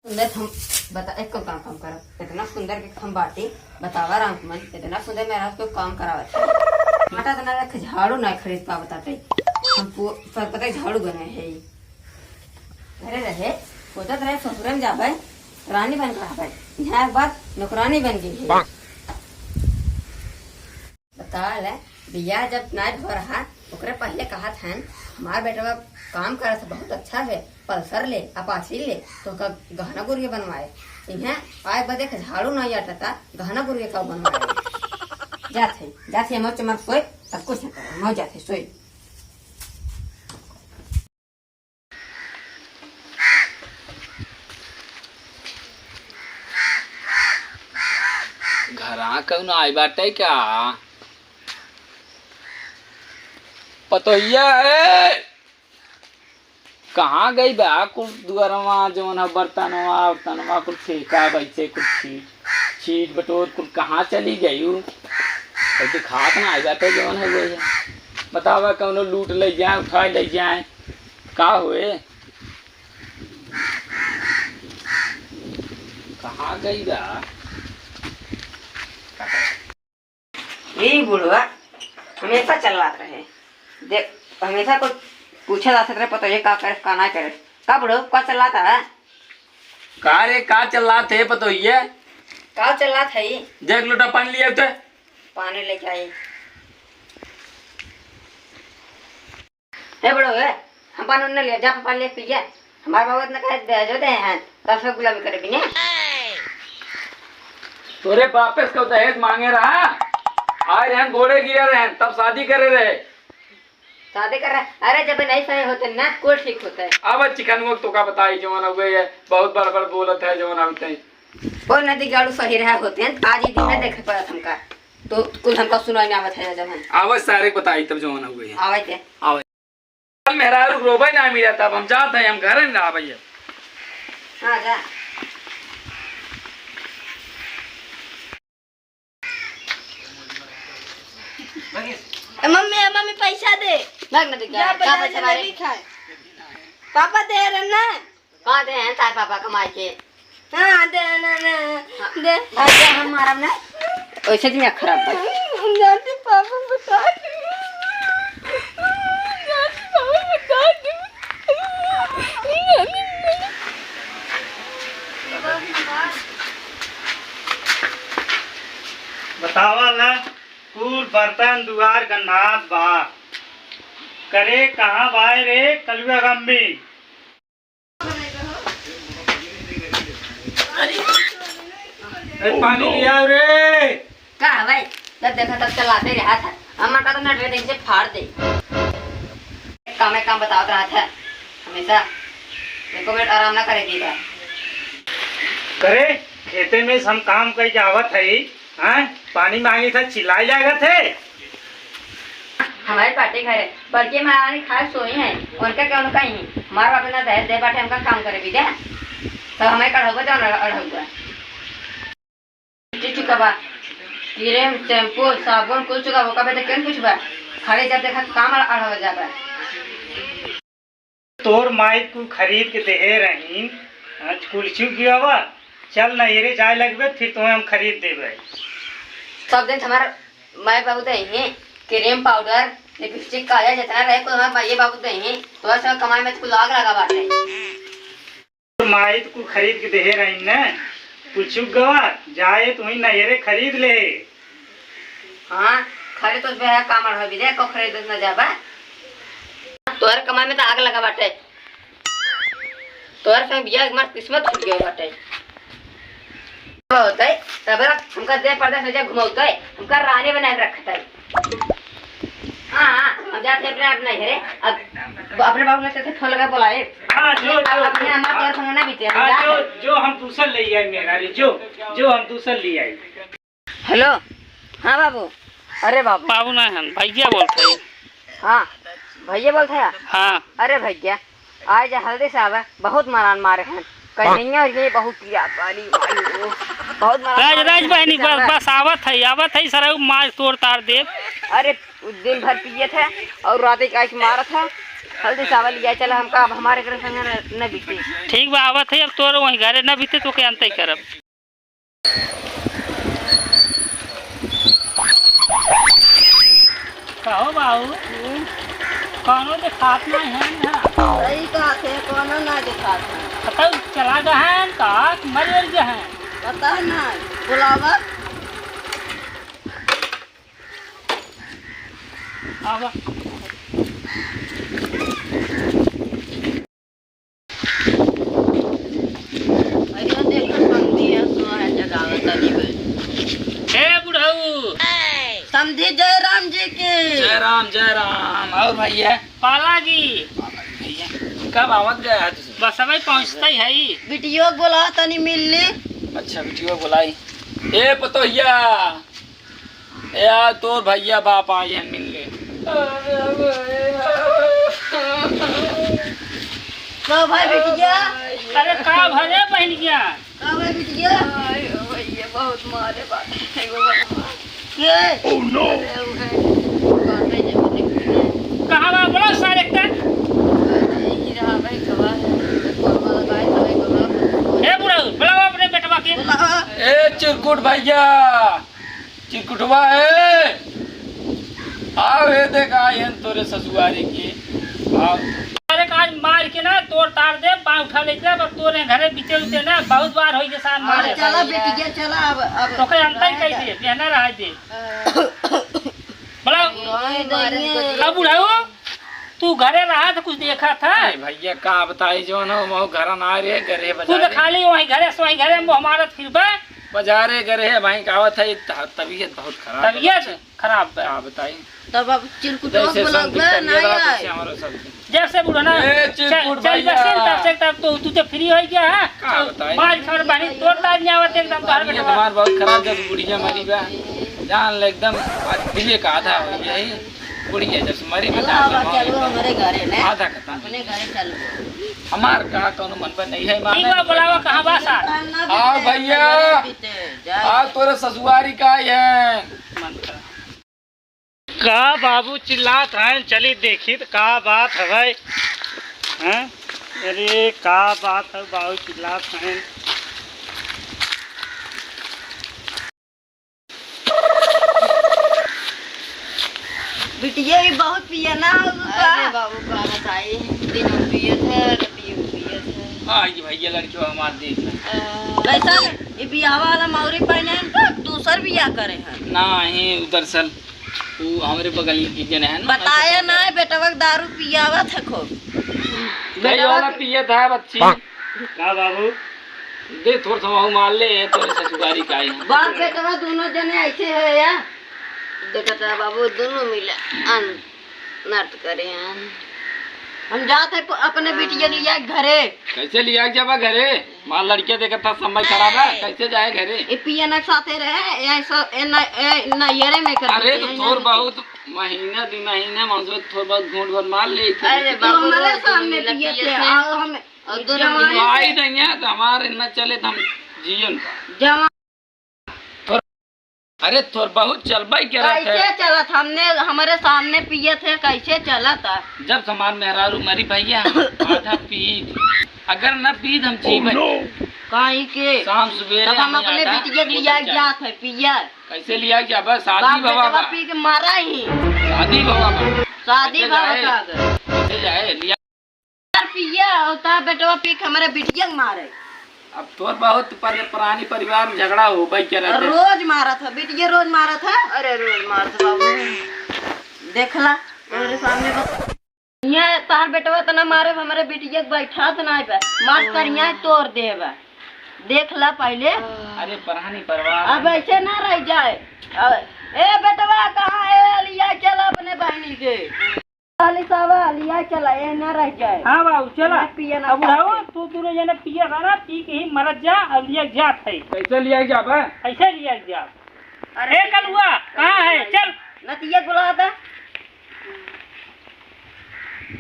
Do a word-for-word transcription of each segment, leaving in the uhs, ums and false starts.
सुंदर हम बता, एक काम, काम करब, इतना सुंदर के हम बाटी, बतावा राम कुमार, इतना सुंदर मेहरारू काम करावत है। आटा इतना रख, झाड़ू ना खरीद पावत आटे। हम पु-, पर पता है झाड़ू बने है। घरे रहे, सोचत रहे ससुरे में जाबे, रानी बन के रहबे। यहाँ एक बार नौकरानी बन गई है। बता ले, बियाह जब नाय भो रहा, ओकरे पहले कहत हन, "हमार बेटवा काम करत है, बहुत अच्छा है, पल्सर ले, अपाची ले, तो का गहना गुरिया बनवाए।" इहें आए बदे के झाड़ू नाय आटता, गहना गुरिया का बनवाए। जात है, जात है, मौज मर सोए, तब कुछ न करे, मौज जात है सोए। घरा कौन आए बाटे का? पतोहिया है, कहाँ गई बा? कुल दुआरवा जौन है, बर्तनवा उर्तनवा कुल फेंका बैठे, कुल छीट छीट बटोर कुल कहाँ चली गई? कोई दिखात ना आए बाटे जौन है, वही है। बतावा, कौनो लूट ले जाए, उठाए ले जाए, का होए? कहाँ गई बा? ई बुढ़वा हमेशा चिल्लात रहे। देख, हमेशा कुछ पूछे ला सकत रहे, पता ये का करे, का ना करे। का बुढ़वा, का चिल्लात है? का रे, का चिल्लात है पतोहिया? का चिल्लात है ई? देख, लोटा पानी लिया उठे। पानी लेके आई। हे बड़ो, हे, हम पानी उन्ने ले, जा पानी ले पी जा। हमार बाबू इतना कहे दहेजो दे हैं, तब से गुलामी करे बिने। तोरे बापे से दहेज मांगे रहा, आए रहन गोड़े गिरे रहन, तब शादी करे रहे। शादी कर रहा, अरे जब नहीं सही होते ना, कुल ठीक होता है। अब चिकनुआ तो का बताई, जवान हो गई है, बहुत बड़ बड़ बोलत है, जवान होते हैं। ओ नदी गाड़ू सही रहा होते हैं, आज ही दिन में देखे पड़त हमका। तो कुल हमका सुनाई ना आवत है जवन। आवाज सारे बताई तब जवन हुए है। आवाज दे। आवाज। कल मेहरारू रोबे ना मिला तब हम जात हैं, हम घर ना आवे। हाँ, जा। ए, मम्मी, ए, मम्मी, पैसा दे। भाग ना दे, जा, का बाजार पैसा से मारे? लेके खाए। पापा दे रहे ना। कहाँ दे हैं तार पापा कमाई के? हाँ, दे, ना, ना, हाँ। दे। भाग जा, हम मारब ना। वैसे दिमाग खराब बा। जाती पापा बता दे। जाती पापा बता दे। बतावा ला, कुल बर्तन दुआर गन्हात बा। करे कहाँ बाय रे कलुआ गम्मी? अरे पानी ले आओ रे। का है भाई? जब देखा तब चलाते रहा था। हमार का तो नटवे देख से फाड़ दे। काम एक काम बतावत रहा था। हमेशा एको मिनट आराम ना करे दीदा। करे खेते में से हम काम करके आवत है, हाँ? पानी मांगी था, चिल्लाई लागत है। हमारे पाटे घर है, बड़की महारानी खाए सोई हैं, उनका क्या उनका ही। हमार बाप ना दहेज दे बाटे, हमका काम करे भी दे। सब हमें कढ़ौबा जाओ ना अढ़ौबा। चीज चुका बा, क्रीम, शैम्पू, साबुन, कुल चुका बा, ओका पे तो केन कुछ बा। खाली जब देखा काम अढ़-, अढ़ौबा जाबा। तोर माई कुल खरीद के देहे रहीन, आज कुल चुक गया बा। चल नैहरे जाए लगबे, फिर तुम्हें हम खरीद देबे। सब दिन हमार माई बाबू दे ही, क्रीम पाउडर, लिपस्टिक, काजल जितना रहे कुल हमार माई बाबू दे ही। तोरा सब कमाई में कुल आग लगा बाटे। तोर माई तो कुल खरीद के देहे रहीन न, कुल चुक गवा, जाए तुम्हें नैहरे खरीद ले। हाँ, खाली तो बे काम अढ़ भी दे, को खरीदत न जाबा। तोहर कमाई में तो आग लगा बाटे। तोहर संग बियाह के हमार किस्मत फूट गयो बाटे। होतै, तब रख, हमका दे परदेस ले जा घुमौतै, हमका रानी बना के रखतै। हाँ, हाँ, हम जाते अपने, अपने नैहरे, अब अपने बाबू ने तेरे फोन लगा बुलाए। हाँ, जो, अब जो। अपने हमार तोहर संग ना बीते, हम हाँ, जाते। जो, जो हम दूसर ले आई मेहरारू, जो, जो हम दूसर ले आई। हेलो, हाँ बाबू। अरे बाबू। बाबू ना हन, भैया बोलत है। हाँ, भैया बोलत है? हाँ। अरे भैया, आज हल्दी से आवे, बहुत मरान मारे हैं। कन्हैया और ये बहुत पिया पानी, भाई वो, बहुत मरान राज, मारे राज हैं, बहनी, हल्दी से बस, आवे। बस आवत है, आवत है, सरऊ मार तोड़ तार देव। अरे, दिन भर पिए थे और रात के आके मारत है। हल्दी सावा लिया चला, हमका अब हमारे घर संग न, न बीते। ठीक बा, आवत है, अब तोर वहीं घरे न बीते तो के अंत ही करब। कहो बाबू, हम्म? कौनो देखात नहीं है ना? सही कहत है, कौनो ना देखात है। बताओ, चला गए हैं का, मर गए हैं? पता नहीं, बुलावा। आवा। अरे देखो, समधी है, सो है, जगावत तनी बे। ए बुढ़ऊ। समधी जय राम जी की। जय राम, जय राम। और भैया? पाला जी। भैया, कब आवत गया है तुझे? बस अबे पहुँचते ही है। बिटियो बोला तनी मिल ली। अच्छा, बिटियो बोलाई। ए पतोहिया, ए, आ, तोर भैया बाप आए हैं मिलने। का भाई बिटिया? अरे का भरे बहनिया? का भाई बिटिया? आयो भैया, बहुत मारे बाटे। एगो बात। के? अरे, वो है, बाटे जे बोले कि कहाँ बा? बोला सारे का। अरे, ई रहा भाई, गवाह है। कौन वाला भाई, तो भाई, गवाह। ए बुढ़ऊ, बुलावा अपने बेटवा के। बोला। ए चिरकुट भैया, चिरकुटवा है, आओ हे देख, आए हैं तोरे ससुआरी के। आओ। अरे, आज मार के ना तोर तार दे, पाँव उठा ले जा, अब तोरे घरे बीते उते ना, बहुत बार होई के साथ मारे। अरे, चला बेटी के, चला अब, अब तोके अंतर कह दे, बिहना रहा दे। बोला, ओए, मारे अब बुढ़ऊ, तू घरे रहा था, कुछ देखा था? अरे भैया, का बताई, जौन हो, मऊ घर ना रहे, घरे तू तो बजारे। खाली वहीं घरे से वहीं घरे में हमारा फिर बा। बजारे घरे है भाई, का आवत है, त-, तबीयत बहुत खराब है तबीयत बच्चे। खराब बा। का बताई? तब अब चिरकुटवा जैसे बोला संग बा, तबीयत नहीं खराब, आए। वैसे हमारा सब। जब से बूढ़ा ना ए, चल, चिरकुट चल भैया। बसिन, तब से तब तो तू तो फ्री हो गया है। का बताई? बाज खबर बनी, तोर ताज नहीं आवत एकदम तोहर तबीयत बेटवा। हमार बहुत खराब, जब बुढ़िया मरी बा। जान ले एकदम, आज दिले का आधा हो गया है। बुढ़िया जब से मरी बा, चलो, जान ले अब हमार चलो एकदम हमारे घरे ने। आधा खत्म। अपने घरे चलो। हमार का कौनो मन पर नहीं है, माने ठीक बा, नहीं बुलावा, कहाँ बा सार? आओ भैया, आओ तोरे ससुआरी का ही है। का बाबू चिल्लात हैं, चली देखी त का बात हवे, हैं? अरे का बात है, बाबू चिल्लात हैं। बिटिया भी बहुत पियना हो का? अरे बाबू का बताई, दिन में पियत है, रतिये में पियत है। हाँ, ये भैया लड़कियों हमार देख ले। अ, वैसा ये बियाह वाला मौरी पहने हैं तो दूसर बियाह करे हैं। नहीं, उ दरअसल उ हमरे बगल के जने है ना, बताए ना, बेटवा के दारू पियावत है खूब। कई वाला पियत है बच्ची। का बाबू? दे थोड़ा सा वहू मार ले, तोरे ससुरारी का है। बाप बेटवा दोनों जने ऐसे है या? देखत है बाबू, दोनों मिले अन-, नर्त करे हैं। हम जात है प-, अपने बिटिया के लिया घरे। कैसे लिया के जाबा घरे? मार लड़के देखत था, समय खराब है, कैसे जाए घरे? ए पियना के साथे रहे, ए सब, ए न-, ए नैहरे में कर अरे देते तो हैं, थोर यहाँ बहुत महीना, दो महीना, मानसो थोर बहुत घूंट भर मार ले। अरे तो बाबू, हमारे रोज सामने मिला पिए पिए थे, थे। और हम और दोनों जवान मिले भाई थे। नहीं है, तो हमारे न चले, तो हम जियन। जवान थोर, अरे थोर बहुत चलबे करत है। कैसे चलत? हमने, हमारे सामने पिए थे, कैसे चलत? जब से हमार मेहरारू मरी भैया, आधा पीत, अगर न पीत हम जीवे। काहे के? शाम सुबेरे तब हम हमें अपने आधा बिटिया के लिया बोतल चाय। जात है पिए। कैसे लिया जाबे? शादी बाप भवा बेटवा बा। पी के मारा ही। शादी भवा बा। शादी कैसे भवा जाए? का अगर? कैसे जाए? लिया यार पिया होता बेटवा पी के हमारे बिटिया के मारे। अब तोर बहुत पर-, पुरानी परिवार में झगड़ा होबे करत है। रोज मारत है, बिटिया रोज मारत है। अरे रोज मारत है बाबू। देखला, तोरे सामने बस। ये तार बेटवा इतना मारे, हमारे बिटिया के बैठा तो नहीं बा। मार करिया तोड़ देबा। देखला पहले। अरे पुरानी परिवार अब है। ऐसे ना रह जाए। अब, ए बेटवा कहाँ है? लिया चल अपने बहनी के। साली सावा, लिया चला, ए ना रह जाए। हाँ बाबू, चला। ना पिए ना अब बुढ़ाऊ, खाए। तू दोनों जने पिए खाना, पी के ही मरत जा, अब लिया जात है। कैसे लिया जाबे? कैसे लिया जा? अरे ए कलुआ, कहाँ है? चल। नतिया बुला दे।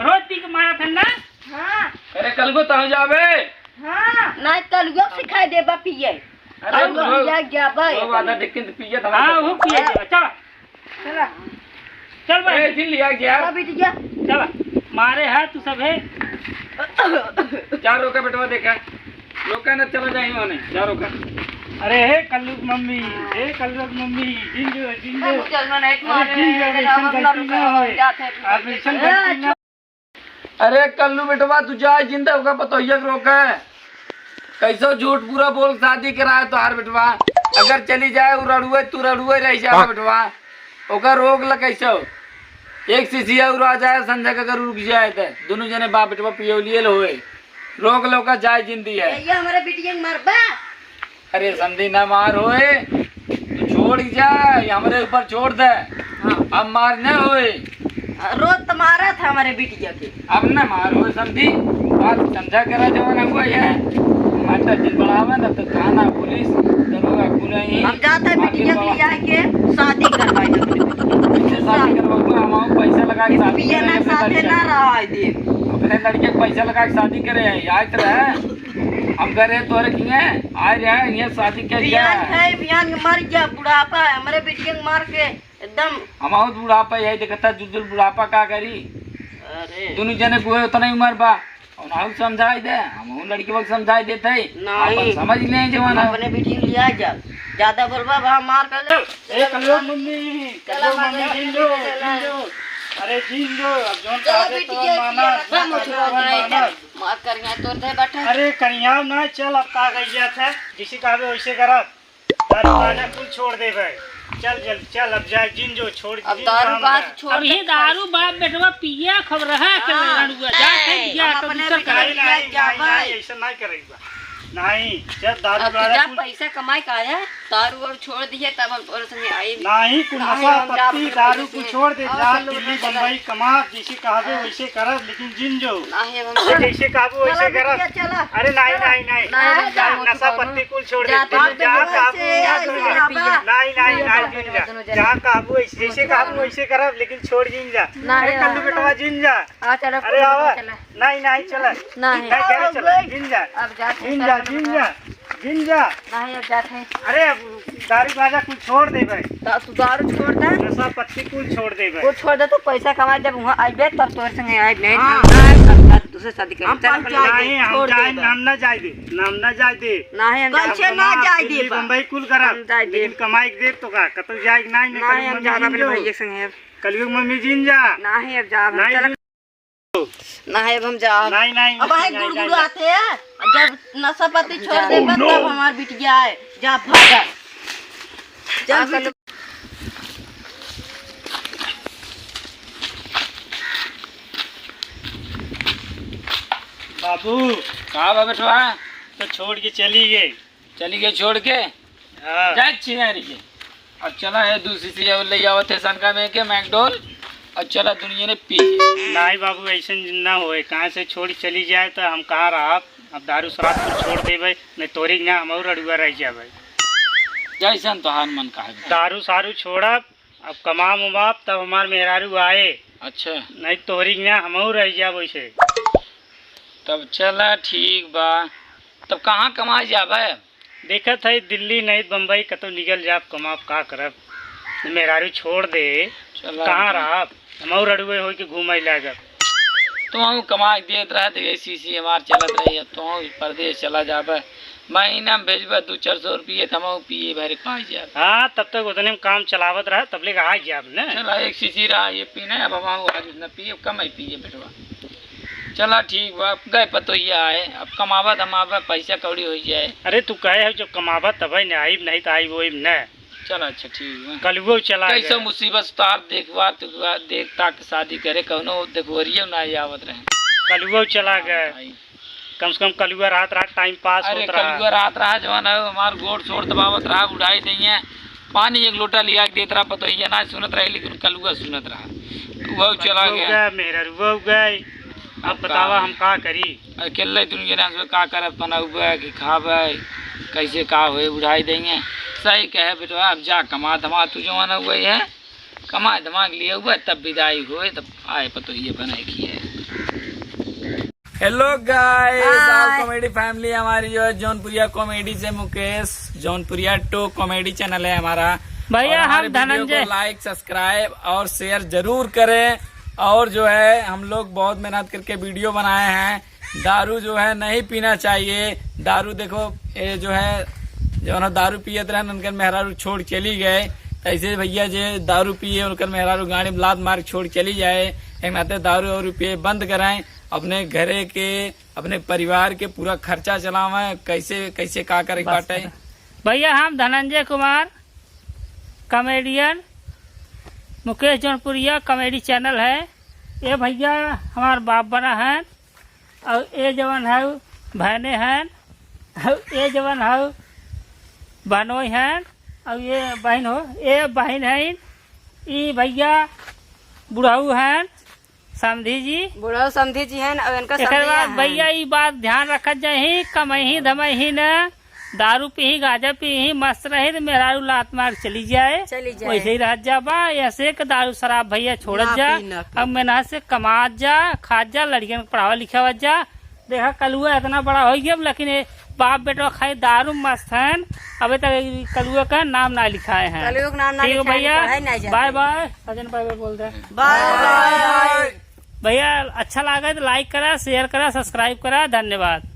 रोज पी के मारत है ना? हाँ। अरे कलुआ, तहु जाबे? हाँ। ना कलुआ सिखाई देबा पिए। अरे अब वो, लिया जाबे। वो वादा देख के पिए था। हाँ, वो पिए जाबे, चला। चला। चल भाई। ए, जिन लिया गया। चला बिटिया। चला। मारे है तू सब है। जा रोका बेटवा, देखा। रोका न, चला जाए वहाँ, जा रोका। अरे हे कल्लू की मम्मी, हे कल्लू की मम्मी, जिन जो, जिन जो। अरे जिन जो, ऐसन गलती ना होए। आप ऐसन गलती ना। अरे कल्लू बेटवा, तू जा जिन दे, ओका पतोहिया के रोका। कैसो झूठ पूरा बोल शादी कराए तोहार बेटवा। अगर चली जाए उ रड़ुए, तू रड़ुए रह जाए बेटवा। ओका रोक ल कैसो। एक सीसी और आ जाए, संझा के अगर रुक जाए त दोनों जने बाप बेटवा पियोलियल होए। रोक ल ओका, जाए जिन दिया। ये हमारे बिटिया के मारबा। अरे समधी, ना मार होए, तू छोड़ ही जा, ये हमरे ऊपर छोड़ दे। हाँ। अब मार न होए। रोज तो मारा था हमारे बिटिया के। अब ना मार होए समधी, बात समझा करा जवन हुआ ये। माता जी बढ़ावे ना तो थाना, पुलिस, दरोगा, कुल ही हम जाते हैं मार के बिटिया के बाबा। ले आके शादी करवाई दे अपने बिटिया के। इससे शादी करवाऊंगा, हम आऊं पैसा लगा के शादी पिया ना करेंगे, साथे लड़के। ना रहा है दे। अपने लड़के के पैसा लगा के शादी करे, याद रहे। हम कह रहे तोरे किए, आ रहे हैं, ये शादी क्या किया बियान है? है, बियान के मर गया, बुढ़ापा है, हमारे बिटिया के मार के एकदम। हम बहुत बुढ़ापा, यही देखता जुलजुल बुढ़ापा का करी। अरे। दोनों जने को उतना ही उम्र बा, उन्हें समझाई दे, हम उन लड़की को समझाई देते हैं, नहीं। अपन समझ लें जवान हम है। अपने बिटिया के लिया जा, ज्यादा बोलबा बा मार कर ले। ए, कल्लू मम्मी, चला कल्लू मार मम्मी, ले, जिन जो, चला। जिन जो। अरे जिन जो, अब जोन चला कहा दे तो बिटिया माना, की, जोन कहा दे तो माना। मार करिया तोर दे बैठा। अरे करिया ना, चल अब का गई जात है, जिसे कहबे वैसे करब। दारू गांजा कुल छोड़ देबे। चल जल्दी चल, अब जा जिन जो, छोड़ अब जिन दारू काम का का। छोड़ अब ये दे। दारू बाप बेटवा पिया खब रहा के हाँ। लड़ुआ, जा के नहीं, पिया हम तो अपने दूसर बेटा का। नहीं, नहीं, नहीं, जाबे। नहीं, ऐसा नहीं करेगा। नहीं, जब दारू अब तो गांजा जा कुल पैसा कमाए का है, दारू और छोड़ दिए तब हम तोरे संगे आई। नहीं, कुल नहीं, नशा हम जा पत्ती, अपने दारू पैसे कुल से। छोड़ दे, और जा चलो दिल्ली, बेटा, बम्बई कमा, जैसे कहबे वैसे करब, लेकिन जिन जो। नहीं, हम ये जैसे कहबे वैसे चला करब। बिटिया, चला। अरे नहीं, नहीं, नहीं। नहीं, नहीं, जा, नहीं, नशा पत्ती कुल छोड़ दे। जा, जा, जा, जा, जा, नहीं, नहीं, नहीं, जिन जा। जहाँ कहबे वैसे, जैसे कहबे वैसे करब, लेकिन छोड़ जिन जा। नहीं, अरे कल्लू बेटवा जिन जा। आ, चलो, अरे आवा। चला। नहीं, नहीं, चला। नहीं। नहीं, घरे चला, जिन जा। अब जात है, जिन जा, चलो, जिन जा। जिन जा। नहीं, अब जात है। अरे, अब दारू गांजा कुल छोड़ देबे। दा-, तू दारू छोड़ दे। नशा पत्ती कुल छोड़ देबे। कुल छोड़ दे, तू पैसा कमा, जब वहाँ आइबे, तब तोर संगे आइबे। हाँ। हम ना आइब, तब, तब दूसरे शादी कर। हम चल, अपन जाए, नहीं, हम छोड़ जाए, देबे। हम ना जाए दे, हम ना जाए दे। नहीं, हम कैसे जाए ना जाए दिल्ली, देबा? बम्बई कुल करब। हम जाए लेकिन देब। कमाई के देब तो का, कतौ जाए के नहीं, नहीं, नहीं, हम कल जाब मम्मी अपने जिन भैया के संगे। कलयुग मम्मी जिन जा। नाही, अब जाब हम। नाही चल। जिन। नाही, अब हम जाब। नाही, नाही, अब नाही, आहे नाही, गुड़गुड़ नाही। आते हैं, जब नशा पत्ती छोड़ देबा, तब हमार बिटिया है। जा, भागा। जा, आ, बिटिया। बाबू। का बा बेटवा? तो छोड़ के चली गई। चली गई छोड़ के? हाँ। जाए छिनारी के। अब चला है दूसरी से ले आवत है सनका में के मैकडोल, और चला दुनिया ने पी। नाही बाबू, ऐसे न होए, कहाँ से छोड़ चली जाए तो हम कहाँ रहब? अब दारू शराब कुल छोड़ देबे, नहीं तोरी के ना हम और अड़ुआ रह जाबे। जैसन तोहार मन कहे। दारू सारू छोड़ब, अब कमाब उमाब तब हमार मेहरारू आए। अच्छा। नहीं तोरी के ना हम और रह जाब वैसे। तब चला ठीक बा, तब कहाँ कमाए जाबे? देखत है दिल्ली नहीं बम्बई कतौ निकल जाब, कमाब का करब। मेहरारू छोड़ दे, चला कहाँ ठीक। रहब? हम और अड़ुए होई के घूमे लागब। तोहूँ कमा के देत रहे तो यही सीसी हमार चलत रही, अब तोहूँ परदेश चला जाबे, महीना में भेजबे दो चार सौ रुपये तो हम पिए भरे पाई जाब। हाँ, तब तक उतने में काम चलावत रहे, तब ले आ जाब न। चला एक सीसी रहा ये पीना, अब हम आज न पिए, कम ही पिए बेटवा। चला ठीक बा, अब गए पतोहिया आए, अब कमाबा धमाबा पैसा कौड़ी हो जाए। अरे तू कहे है जब कमाबा तबे न आइब, नहीं तो आइब ओइब न। चला अच्छा ठीक बा। कलुओ चला कैसो गए। मुसीबत तार देखवा, देखवा, देख ताक शादी करे, कौनो देखवरियो ना आवत रहे। कलुओ चला गए। भाई। कम से कम कलुआ रात रात टाइम पास अरे होत रहा। कलुआ रात रहा जवन है, हमार गोड़ छोड़ दबावत रहा, उठाई दइए। पानी एक लोटा लिया के देत रहा, पतोहिया ना सुनत रहे, लेकिन कलुआ सुनत रहा। वो चला गया। गए, मेहररुआ गए। अब अब का बतावा होई? हम का करी? अकेले दुनिया ना का करब, पनउबे कि खाबे, कैसे का होए, बुढ़ाई देंगे। सही कहे बेटवा, अब जा कमा धमा, तू जवान हो गई है, कमा धमा के लिए हुआ, तब विदाई होए, तब आए पतोहिए बनाए की है। Hello guys, हाय। आप comedy family हमारी जो है जौनपुरिया comedy से मुकेश, जौनपुरिया टू comedy channel है हमारा। भैया, और हमारे हम video को धनंजय। Like, subscribe और share जरूर करें। और जो है हम लोग बहुत मेहनत करके वीडियो बनाए हैं। दारू जो है नहीं पीना चाहिए। दारू देखो, ये जो है, जो ना दारू पियत रहन, उनकर मेहरारू छोड़ चली गए। तो ऐसे भैया जे दारू पिए, उनकर मेहरारू गाड़ी में लात मार छोड़ चली जाए, एक नाते दारू और पिए बंद कराएं। अपने घरे के, अपने परिवार के पूरा खर्चा चलावें। कैसे, कैसे का करे के बस। बाटे। भैया हम धनंजय कुमार, कॉमेडियन, मुकेश जौनपुरिया कॉमेडी चैनल है। ये भैया हमार बाप बना है, और ये जवन है बहने हैं, और ये जवन है बहनोई हैं, और ये बहन हो, ये बहन है, ई भैया बुढ़ऊ हैं, समधी जी। बुढ़ऊ समधी जी हैं, और इनका एकर समधिया बाद हैं। भैया ई बात ध्यान रखत जाही, कमही धमही न, दारू पीही, गांजा पीही, मस्त रही तो मेहरारू लात मार चली जाए, चली जाए। वैसे ही रहत जा बा। ऐसे के दारू शराब भैया छोड़त ना जा। पी, ना पी। अब मेहनत से कमात जा, खात जा, लड़कियन के पढ़ावा लिखावत जा। देखा कलुआ इतना बड़ा हो गया, लेकिन ये बाप बेटा खाली दारू मस्त हैं, अबे तक ई कलुआ का नाम ना लिखाए हैं। कलुआ का नाम ना ठीक है लिखाए, भैया, पढ़ाई ना जाते। Bye bye. सजन बाय बाय बोल दे। Bye bye. भैया अच्छा लगा तो लाइक करा, शेयर करा, सब्सक्राइब करा। धन्यवाद।